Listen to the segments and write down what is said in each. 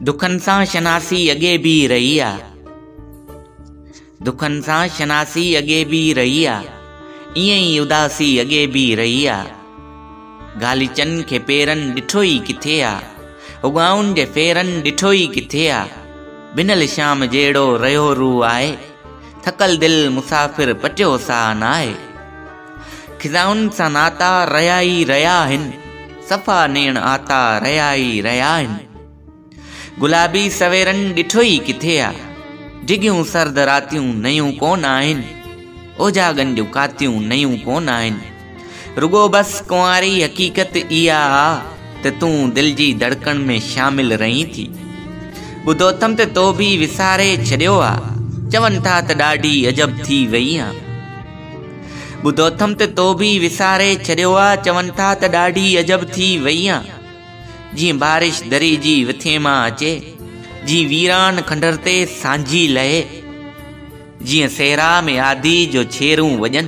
دکن سان شناسي اڳي به رهي آ. دکن سان شناسي اڳي به رهي آ. ائين ئي اداسي اڳي به رهي آ. غاليچن کي پيرن ڏٺو ئي ڪٿي آ. هڳائن جي ڦيرن ڏٺو ئي ڪٿي آ. ڀنل شام جهڙو رهيو روح آهي. ٿڪل دل مسافر پٽيو ساهه ناهي. خزائن سان ناتا رهيا ئي رهيا هن. صفا نيڻ آتا رهيا ئي رهيا هن. گلابي سويرن ڏٺو ئي ڪٿي آ. ڊگهيون سرد راتيون نيون ڪونه آهن. اوجاڳن جون ڪاتيون نيون ڪونه آهن. رڳو بس ڪنواري حقيقت اها آ ته تون دل جي ڌڙڪڻ ۾ شامل رهين ٿي. ٻڌو اٿم ته تو به وساري ڇڏيو آ. چون ٿا ته ڏاڍي عجب ٿي وئي آن. ٻڌو اٿم ته تو به وساري ڇڏيو آ. چون ٿا ته ڏاڍي عجب ٿي وئي آن. جيئن بارش دري جي وٿين مان اچي، جيئن ويران کنڊر تي سانجهي لهي، جيئن صحرا ۾ آڌي جو ڇيرون وڄن،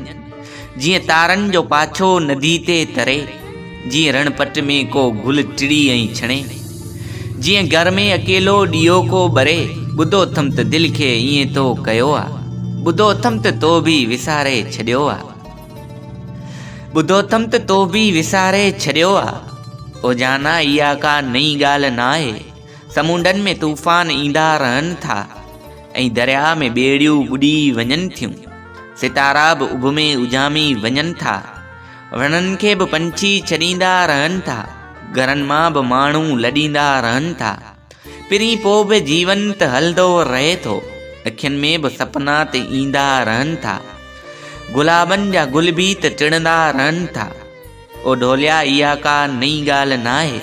جيئن تارن جو پاڇو ندي تي تري، جيئن رڻ پٽ ۾ ڪو گل ٽڙي ۽ ڇڻي، جيئن گهر ۾ اڪيلو ڏيئو ڪو ٻري، ٻڌو اٿم ته دل کي ائين تو ڪيو آ، ٻڌو اٿم ته تو به وساري ڇڏيو آ. ٻڌو اٿم ته تو به وساري ڇڏيو آ. او جانا اها ڪا نئين ڳالهه ناهي. سمونڊن ۾ طوفان ايندا رهن ٿا ۽ درياء ۾ ٻيڙيون ٻڏي وڃن ٿيون. ستارا به اڀ ۾ اجهامي وڃن ٿا. وڻن کي به پنڇي ڇڏيندا رهن ٿا. گهرن مان به ماڻهو لڏيندا رهن ٿا. پرين پوء به جيون ته هلندو رهي ٿو. اکين ۾ به سپنا ته ايندا رهن ٿا. گلابن جا گل به ته ٽڙندا رهن ٿا. او ڍوليا اها ڪا نئين ڳالهه ناهي.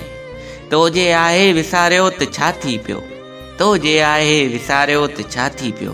تو جي آهي وساريو ته ڇا ٿي پيو. تو جي آهي وساريو ته ڇا ٿي پيو.